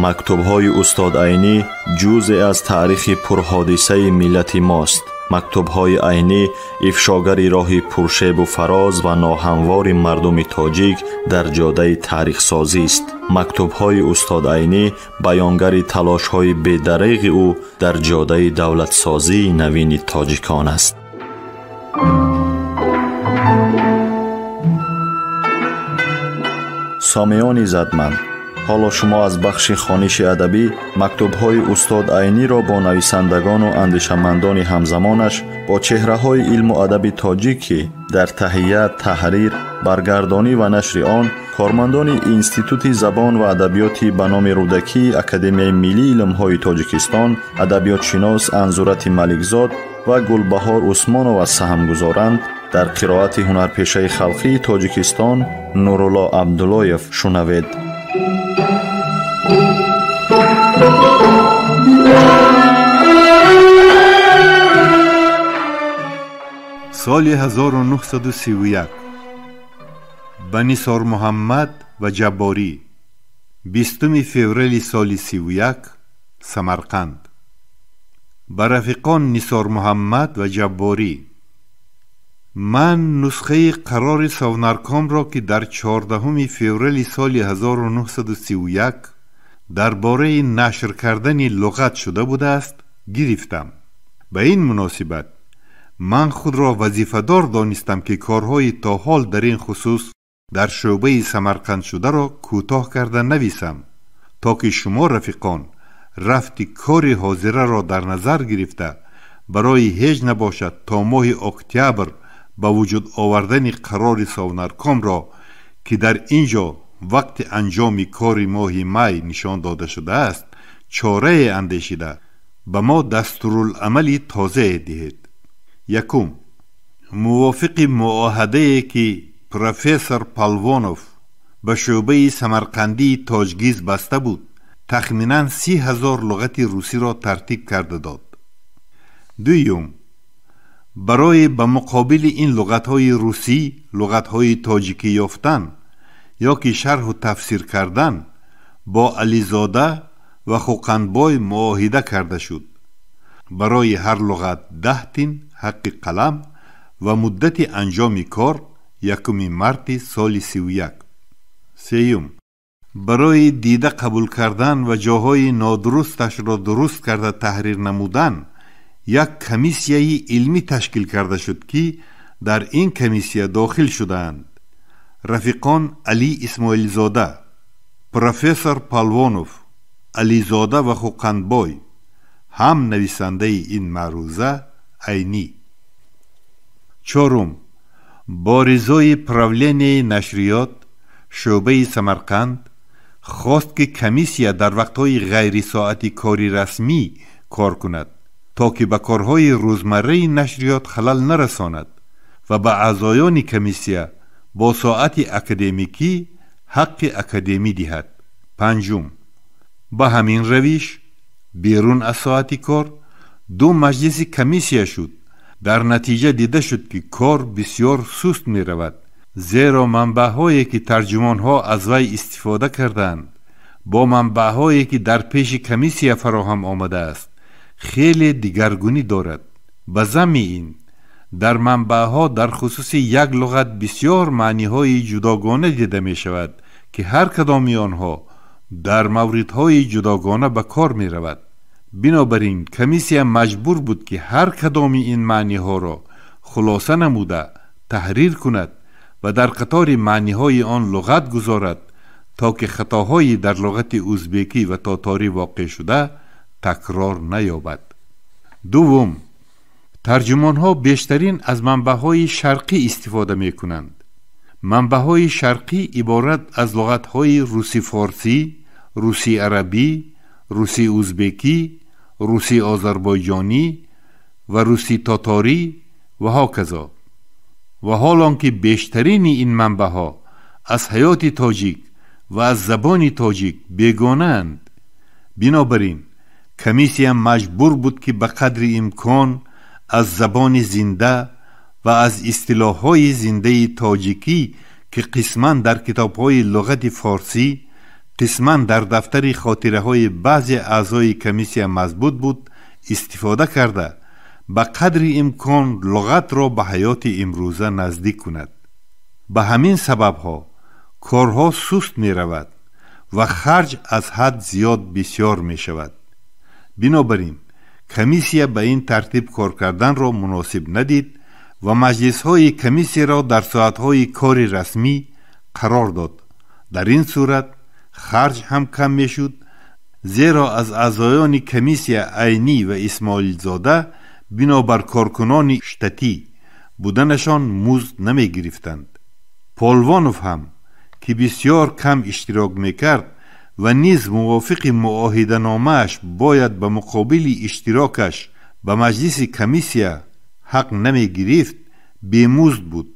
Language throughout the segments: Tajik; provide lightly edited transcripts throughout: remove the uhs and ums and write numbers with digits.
Мактубҳои устод Айнӣ ҷузъе аз таърихи пурҳодисаи миллати мост. Мактубҳои Айнӣ ифшогари роҳи пуршебу фароз ва ноҳамвори мардуми тоҷик дар ҷодаи таърихсозист. Мактубҳои устод Айнӣ баёнгари талошҳои бедареғи ӯ дар ҷодаи давлатсозии навини тоҷикон аст. Сомиёни задманд, ҳоло шумо аз бахши хониши адабӣ мактубҳои устод Айниро бо нависандагону андешамандони ҳамзамонаш, бо чеҳраҳои илму адаби тоҷик, ки дар таҳия, таҳрир, баргардонӣ ва нашри он кормандони Институти забон ва адабиёти ба номи Рӯдакии Академияи миллии илмҳои Тоҷикистон, адабиётшинос Анзурати Маликзод ва Гулбаҳор Усмонова саҳм гузоранд, дар қироати ҳунарпешаи халқии Тоҷикистон Нурулло Абдуллоев шунавед. Соли 1931 ба Нисор Муҳаммад ва Ҷабборӣ, 20 феврали соли 31, Самарқанд. Ба рафиқон Нисор Муҳаммад ва Ҷабборӣ, ман нусхаи қарори Совнаркомро, ки дар 14 феврали соли 1931 дар бораи нашр кардани луғат шуда будааст, гирифтам. Ба ин муносибат ман худро вазифадор донистам, ки корҳои то ҳол дар ин хусус дар шӯъбаи Самарқанд шударо кӯтоҳ карда нависам, то ки шумо рафиқон рафти кори ҳозираро дар назар гирифта, барои ҳеҷ набошад то моҳи октябр ба вуҷуд овардани қарори Совнаркомро, ки дар ин ҷо вақти анҷоми кори моҳи май нишон дода шудааст, чорае андешида ба мо дастурулъамали тозае диҳед. Якум, мувофиқи муоҳадае, ки профессор Палвонов ба шӯъбаи Самарқандии Тоҷгиз баста буд, тахминан 30 000 луғати русиро тартиб карда дод. Дуюм, барои ба муқобили ин луғатҳои русӣ луғатҳои тоҷикӣ ёфтан ё ки шарҳу тафсир кардан бо Ализода ва Хӯқандбой муоҳида карда шуд. Барои ҳар луғат 10 тин ҳаққи қалам ва муддати анҷоми кор 1 марти соли 31. Сеюм, барои дида қабул кардан ва ҷоҳои нодурусташро дуруст карда таҳрир намудан як комиссияи илмӣ ташкил карда шуд, ки дар ин комиссия дохил шудаанд рафиқон Алӣ Исмоилзода, профессор Палвонов, Ализода ва Хӯқандбой, ҳам нависандаи ин маъруза Айнӣ. Чорум, бо ризои правленияи нашриёт шӯъбаи Самарқанд хост, ки комиссия дар вақтҳои ғайрисоати кори расмӣ кор кунад, то ки ба корҳои рӯзмарраи нашриёт халал нарасонад ва ба аъзоёни комиссия бо соати академикӣ ҳаққи академӣ диҳад. Панҷум, ба ҳамин равиш берун аз соати кор ду маҷлиси комиссия шуд. Дар натиҷа дида шуд, ки кор бисёр суст меравад, зеро манбаъҳое, ки тарҷумонҳо аз вай истифода кардаанд, бо манбаъҳое, ки дар пеши комиссия фароҳам омадааст, хеле дигаргунӣ дорад. Ба замми ин дар манбаъҳо дар хусуси як луғат бисёр маъниҳои ҷудогона дида мешавад, ки ҳар кадоми онҳо дар мавридҳои ҷудогона ба кор меравад. Бинобар ин комиссия маҷбур буд, ки ҳар кадоми ин маъниҳоро хулоса намуда таҳрир кунад ва дар қатори маъниҳои он луғат гузорад, то ки хатоҳои дар луғати узбекӣ ва тоторӣ воқеъ шуда такрор наёбад. Дуввум, тарҷумонҳо бештарин аз манбаъҳои шарқӣ истифода мекунанд. Манбаъҳои шарқӣ иборат аз луғатҳои русӣ-форсӣ, русӣ-арабӣ, русӣ-узбекӣ, русӣ-озарбойҷонӣ ва русӣ-тоторӣ ва ҳоказо. Ва ҳол он ки бештарини ин манбаъҳо аз ҳаёти тоҷик ва аз забони тоҷик бегонаанд. Бинобар ин комиссия маҷбур буд, ки ба қадри имкон аз забони зинда ва аз истилоҳҳои зиндаи тоҷикӣ, ки қисман дар китобҳои луғати форсӣ, Қисман дар дафтари хотираҳои баъзе аъзои комиссия мазбут буд, истифода карда ба қадри имкон луғатро ба ҳаёти имрӯза наздик кунад. Ба ҳамин сабабҳо корҳо суст меравад ва харҷ аз ҳад зиёд бисёр мешавад. Бинобар ин комиссия ба ин тартиб кор карданро муносиб надид ва маҷлисҳои комиссияро дар соатҳои кори расмӣ қарор дод. Дар ин сурат харҷ ҳам кам мешуд, зеро аз аъзоёни комиссия Айнӣ ва Исмоилзода бинобар коркунони штатӣ буданашон музд намегирифтанд. Полвонов ҳам ки бисёр кам иштирок мекард ва низ мувофиқи муоҳиданомааш бояд ба муқобили иштирокаш ба маҷлиси комиссия ҳақ намегирифт, бемузд буд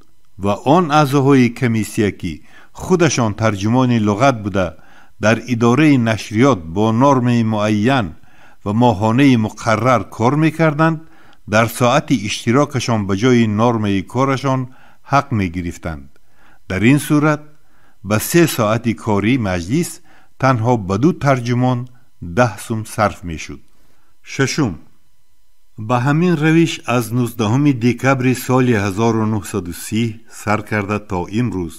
ва он аъзоҳои комиссия ки худашон тарҷумони луғат буда дар идораи нашриёт бо нормаи муайян ва моҳонаи муқаррар кор мекарданд, дар соати иштирокашон ба ҷои нормаи корашон ҳақ мегирифтанд. Дар ин сурат ба 3 соати кории маҷлис танҳо ба 2 тарҷумон 10 сум сарф мешуд. Шашум, ба ҳамин равиш аз 19 декабри соли 1930 сар карда то имрӯз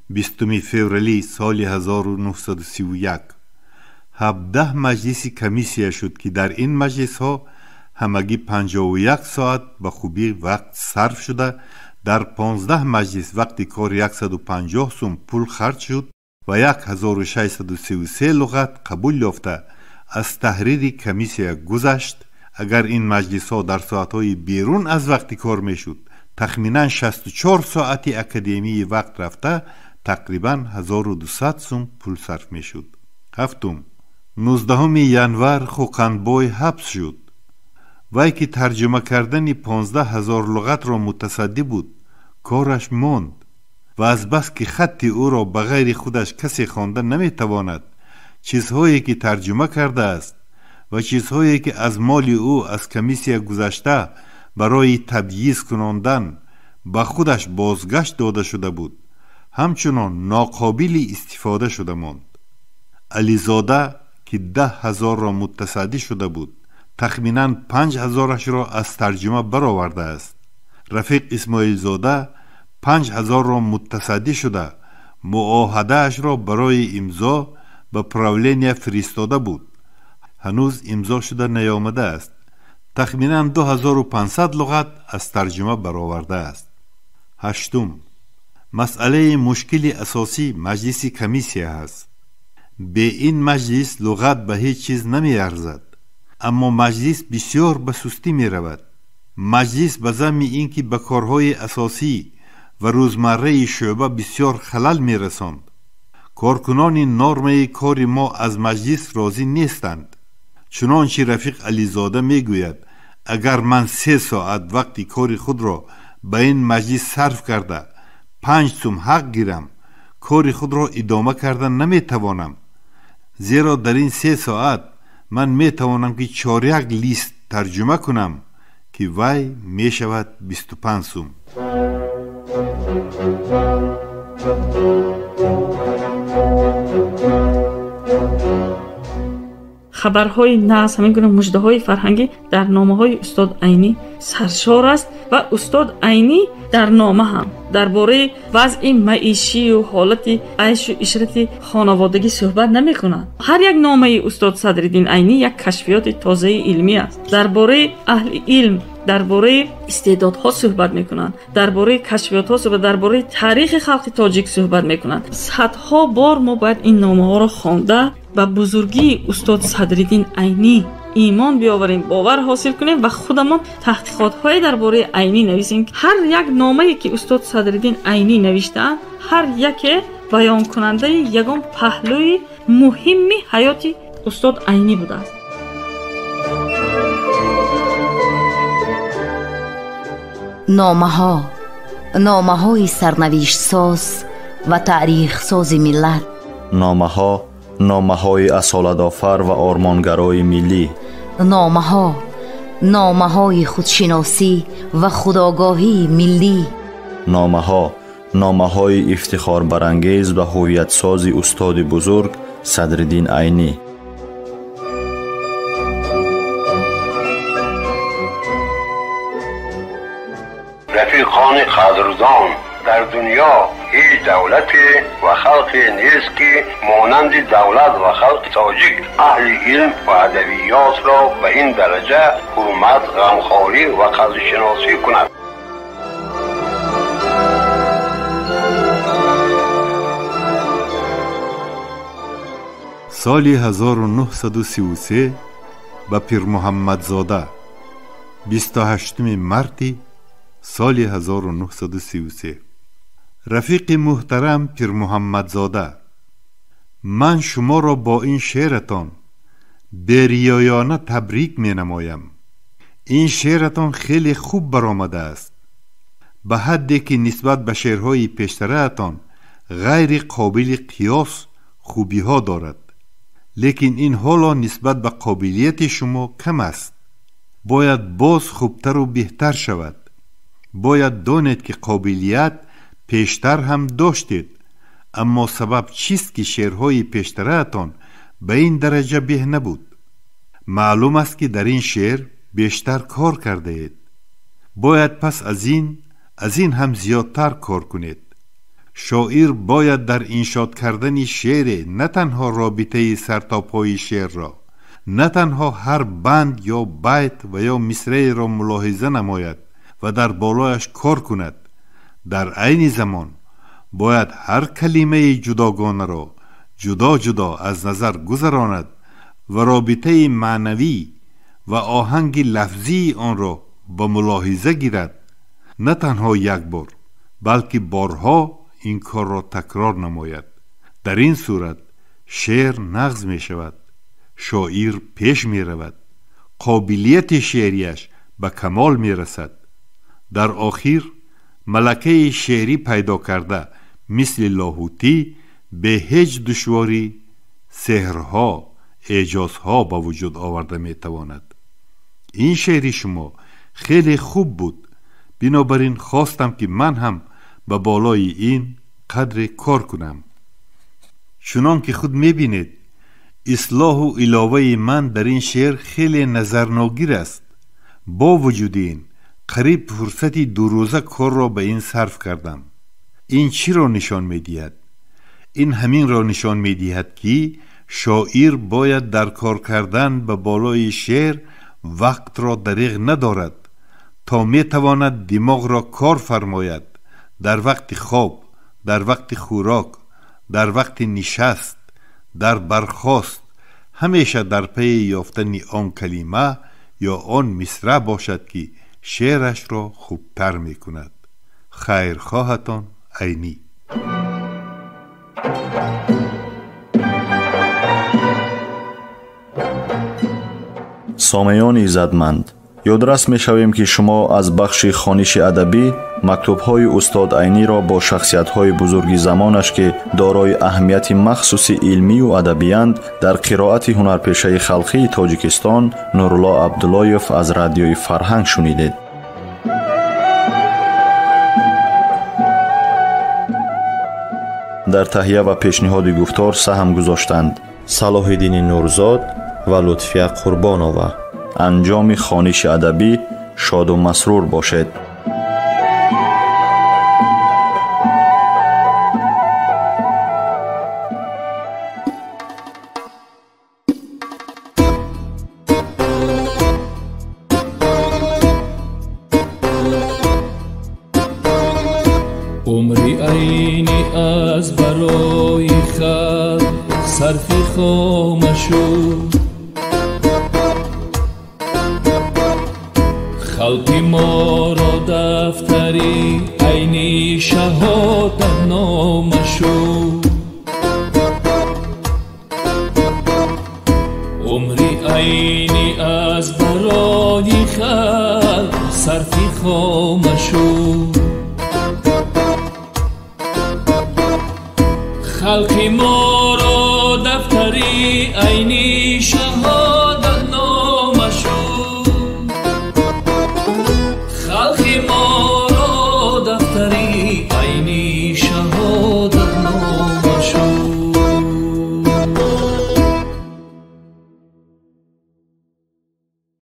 20 феврали соли 1931 17 маҷлиси комиссия шуд ки дар ин маҷлисҳо ҳамагӣ 51 соат ба хубӣ вақт сарф шуда, дар 15 маҷлис вақти кор 150 сум пул харҷ шуд ва 1633 луғат қабул ёфта аз таҳрири комиссия гузашт. Агар ин маҷлисҳо дар соатҳои берун аз вақти кор мешуд, тахминан 64 соати академии вақт рафта тақрибан 1200 сум пул сарф мешуд. Ҳафтум, 19 январ Хӯқандбой ҳабс шуд. Вай ки тарҷума кардани 15 000 луғатро мутасаддӣ буд, кораш монд ва азбаски хатти ӯро ба ғайри худаш касе хонда наметавонад, чизҳое ки тарҷума кардааст ва чизҳое ки аз моли ӯ аз комиссия гузашта барои табйиз кунондан ба худаш бозгашт дода шуда буд, ҳамчунон ноқобили истифода шуда монд. Ализода ки 10 000-ро мутасаддӣ шуда буд, тахминан 5 000-ашро аз тарҷума баровардааст. Рафиқ Исмоилзода 5 000-ро мутасаддӣ шуда муоҳадаашро барои имзо ба правления фиристода буд, ҳанӯз имзо шуда наёмадааст. Тахминан 2500 луғат аз тарҷума баровардааст. Ҳаштум, масъалаи мушкили асосӣ маҷлиси комиссия аст. Бе ин маҷлис луғат ба ҳеҷ чиз намеарзад, аммо маҷлис бисёр ба сустӣ меравад. Маҷлис ба замми ин ки ба корҳои асосӣ ва рӯзмарраи шӯъба бисёр халал мерасонд. Коркунони нормаи кори мо аз маҷлис розӣ нестанд. Чунончи Рафиқ Ализода мегӯяд, агар ман 3 соат вақти кори худро ба ин маҷлис сарф карда 5 сум ҳақ гирам, кори худро идома карда наметавонам, зеро дар ин 3 соат ман метавонам ки 4 лист тарҷума кунам, ки вай мешавад 25 сум. Хабарҳои нағз, ҳамин гуна муждаҳои фарҳангӣ дар номаҳои устод Айнӣ саршор аст ва устод Айнӣ дар нома ҳам дар бораи вазъи маишию ҳолати айшу ишрати хонаводагӣ суҳбат намекунад. Ҳар як номаи устод Садриддин Айнӣ як кашфиёти тозаи илмӣ аст. Дар бораи аҳли илм, дар бораи истеъдодҳо суҳбат мекунанд, дар бораи кашфиётҳо суҳбат, дар бораи таърихи халқи тоҷик суҳбат мекунанд. Садҳо бор мо бояд ин номаҳоро хонда ба бузургии устод Садриддин Айнӣ имон биёварем, бовар ҳосил кунем ва худамон таҳқиқотҳое дар бораи Айнӣ нависем. Ҳар як номае ки устод Садриддин Айнӣ навиштаанд, ҳар яке баёнкунандаи ягон паҳлӯи муҳимми ҳаёти устод Айнӣ будааст. Номаҳо, номаҳои сарнавиштсоз ва таърихсози миллат. Номаҳо, номаҳои асолатофар ва ормонгарои миллӣ. Номаҳо, номаҳои худшиносӣ ва худогоҳии миллӣ. Номаҳо, номаҳои ифтихорбарангез ва ҳувиятсози устоди бузург Садриддин Айнӣ. Рафиқони қадрдон, дар дунё ҳеҷ давлате ва халқе нест, ки монанди давлат ва халқи тоҷик аҳли илм ва адабиётро ба ин дараҷа ҳурмат, ғамхорӣ ва қадршиносӣ кунад. Соли 1933 ба Пирмуҳаммадзода, 28 марти соли 1933. Рафиқи муҳтарам Пирмуҳаммадзода, ман шуморо бо ин шеъратон бериёёна табрик менамоям. Ин шеъратон хеле хуб баромадааст, ба ҳадде ки нисбат ба шеърҳои пештараатон ғайри қобили қиёс хубиҳо дорад, лекин ин ҳоло нисбат ба қобилияти шумо кам аст. Бояд боз хубтару беҳтар шавад. Бояд донед, ки қобилият пештар ҳам доштед, аммо сабаб чист, ки шеърҳои пештараатон ба ин дараҷа беҳ набуд? Маълум аст, ки дар ин шеър бештар кор кардаед. Бояд пас аз ин ҳам зиёдтар кор кунед. Шоир бояд дар иншод кардани шеъре на танҳо робитаи сартопои шеърро, на танҳо ҳар банд ё байт ва ё мисраеро мулоҳиза намояд ва дар болояш кор кунад, дар айни замон бояд ҳар калимаи ҷудогонаро ҷудо-ҷудо аз назар гузаронад ва робитаи маънавӣ ва оҳанги лафзии онро ба мулоҳиза гирад. На танҳо як бор, балки борҳо ин корро такрор намояд. Дар ин сурат шеър нағз мешавад, шоир пеш меравад, қобилияти шеърияш ба камол мерасад. Дар охир малакаи шеърӣ пайдо карда, мисли Лоҳутӣ бе ҳеҷ душворӣ сеҳрҳо, эъҷозҳо ба вуҷуд оварда метавонад. Ин шеъри шумо хеле хуб буд, бинобар ин хостам, ки ман ҳам ба болои ин қадре кор кунам. Чунон ки худ мебинед, ислоҳу иловаи ман дар ин шеър хеле назарногир аст. Бо вуҷуди ин қариб фурсати дурӯза корро ба ин сарф кардам. Ин чиро нишон медиҳад? Ин ҳаминро нишон медиҳад, ки шоир бояд дар кор кардан ба болои шеър вақтро дариғ надорад, то метавонад димоғро кор фармояд. Дар вақти хоб, дар вақти хӯрок, дар вақти нишаст, дар бархост ҳамеша дар пайи ёфтани он калима ё он мисра бошад, ки шеърашро хубтар мекунад. Хайрхоҳатон, Айнӣ. Сомеёни иззатманд, ёдрас мешавем, ки шумо аз бахши хониши адабӣ мактубҳои устод Айниро бо шахсиятҳои бузурги замонаш, ки дорои аҳамияти махсуси илмию адабиянд, дар қироати ҳунарпешаи халқии Тоҷикистон Нурулло Абдуллоев аз радиои Фарҳанг шунидед. Дар таҳия ва пешниҳоди гуфтор саҳм гузоштанд Салоҳиддини Нурзод ва Лутфия Қурбонова. Анҷоми хониши адабӣ шоду масрур бошед. Умри Айнӣ аз барои халқ сарфи хома шуд, халқи моро дафтари Айнӣ шаҳодатнома шуд. Умри Айнӣ аз барои халқ сарфи хома шуд, халқи моро дафтари Айнӣ.